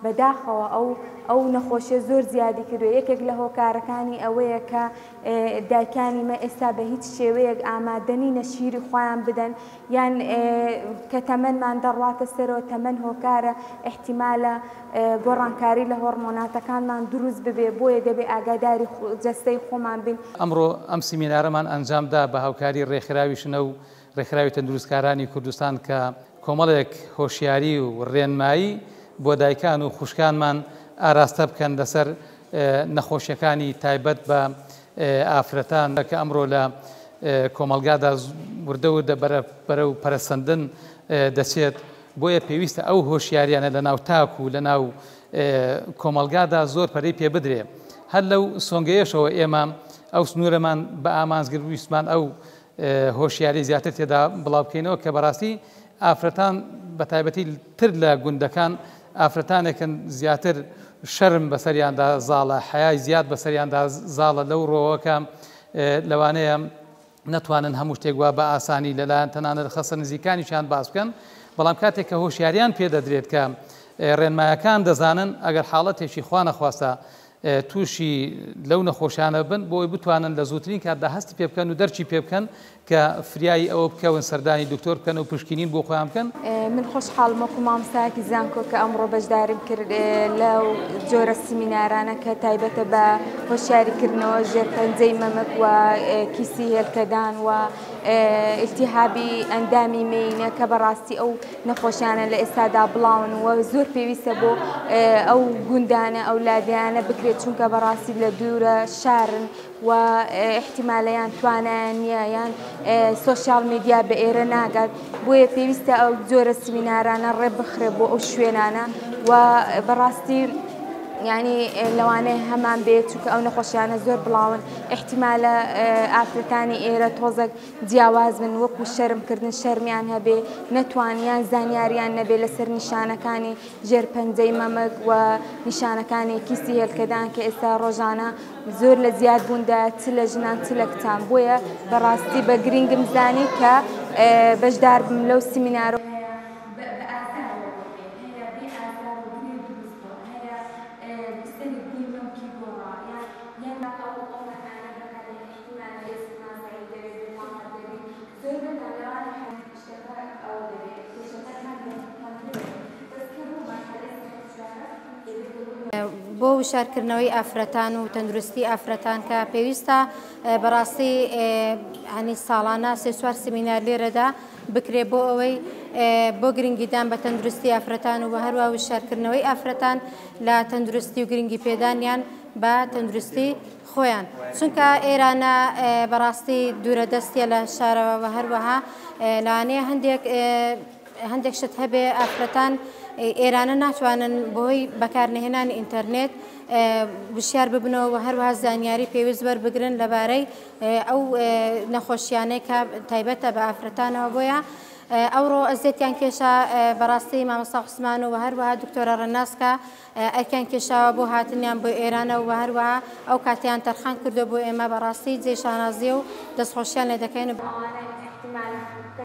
بەداخەوە ئەو ئەو نەخۆشیە زۆر زیادی کردوە یەکێک لە هۆکارەکانی ئەوەیە کە دایکانی مە ئێستا بە هیچ شێوەیەک ئامادە نینە شیری خۆیان بدەن یان کە تەمەنمان دەڕواتە سەرەوە تەمەن هۆکارە ئیحتیمالە گۆڕانکاری لە هۆڕمۆناتەکانمان دروست ببێ بۆیە دەبێ ئاگاداری جەستەی خۆمان بین. ئەمڕۆ ئەم سیمینارەمان ئەنجامدا بە هاوکاری ڕێکخراوی شنە و ڕێکخراوی تەندروستکارانی کوردستان کە کۆمەڵێک هۆشیاری و ڕێنمایی بۆ دایکان و خوشکانمان ئاراستە بکەن لەسەر نەخۆشیەکانی تایبەت بە ئافرەتان کە ئەمڕۆ لە کۆمەڵگادا وردە وردە بەرەو پەرەسەندن دەچێت، بۆیە پێویستە ئەو هۆشیاریانە لەناو تاک و لەناو کۆمەڵگادا زۆر پەرەی پێ بدرێ. هەر لەو سۆنگەیەشەوە ئێمە ئەو سنوورەمان بە ئامانج گرت ویستمان ئەو هۆشیاری زیاتر تێدا بڵاو بکەینەوە کە بەڕاستی ئافرەتان بە تایبەتی تر لە گوندەکان ئافرەتانێکن زیاتر شەرم بەسەریاندا زاڵە، حەیای زیاد بەسەریاندا زاڵە لەو ڕۆوە کە لەوانەیە نەتوانن هەموو شتێک وا بە ئاسانی لەلایەن تەنانەت خەسە نزیکانیشیان باس بکەن، بەڵام کاتێک کە هۆشیاریان پێ دەدرێت کە ڕێنمایەکان دەزانن ئەگەر حاڵەتێکی خوانەخواستە تووشی لەو نەخۆشیانە بن بۆ ئەوەی بتوانن لە زووترین کاتدا هەستی پێ بکەن و دەرکی پێ بکەن کە فریایی ئەوە بکەون سەردانی دکتۆر بکەن و پشکنین بۆ خۆیان بکەن. من خۆشحاڵم وەکو مامۆستایەکی زانکۆ کە ئەمڕۆ بەشداریم کرد لەو جۆرە سیمینارانە کە تایبەتە بە هۆشیاری کردنەوە ژێرپەنجەی مەمک و کیسی هێلکەدان و ئیلتیهابی ئەندامی مێینە کە بەڕاستی ئەو نەخۆشیانە لە ئێستادا بڵاون و زۆر پێویستە بۆ ئەو گوندانە ئەو لادێیانە بکرێت چونکە بەڕاستی لە دوورە شارن و ئیحتیمالە یان توانایان نییە یان سۆشیال میدیا بە ئێرە ناگات بۆیە پێویستە ئەو جۆرە سمینارانە ڕێ بخرێ بۆ ئەو شوێنانە و بەڕاستی یعنی لەوانەیە هەمان بێت چونکە ئەو نەخۆشیانە زۆر بڵاون ئیحتیمالە ئافرەتانی ئێرە تۆزێک جیاواز بن وەکو شەرم کردن شەرمیان هەبێ نەتوان یان زانیاریان نەبێ لەسەر نیشانەکانی ژێر پەنجەی مەمک و نیشانەکانی کیسی هێلکەدان کە ئێستا ڕۆژانە زۆر لە زیاد بووندا چ لە ژنان چ لە کچان بۆیە بەڕاستی بە گرینگم زانی کە بەشدار بم لەو سیمینارە. بۆ وشارکردنەوەی ئافرەتان و تەندروستی ئافرەتان کە پێویستە بەڕاستی ینی ساڵانە سێ چوار سمینار لێرەدا بکرێ بۆ ئەوەی بۆ گرنگیدان بە تەندروستی ئافرەتان و هەروە وشارکردنەوەی ئافرەتان لە تەندروستی و گرنگی پێدانیان بە تەندروستی خۆیان چونکە ئێرانە بەڕاستی دوورە دەستیە لە شارەوە و هەروەها لەوانەیە هەندێک هەندێک شت هەبێ ئافرەتان ئێرانە ناتوانن بۆی بەکارنەهێنانی ئینتەرنێت وشیار ببنەوە و هەروەها زانیاری پێویست وەربگرن لەبارەی ئەو نەخۆشیانەی کە تایبەتە بە ئافرەتانەوە بۆیە ئەوڕۆ ئەزیەتیان کێشا بەڕاستی مامۆستا عوسمان و هەروەها دکتۆرە ڕەناس کە ئەرکیان کێشاوە بۆ هاتنیان بۆ ئێرانە و هەروەها ئەو کاتەیان تەرخان کردووە بۆ ئێمە بەڕاستی جێی شانازییە و دەستخۆشیان لێ دەکەین. ئەوانە ئیحتیمال.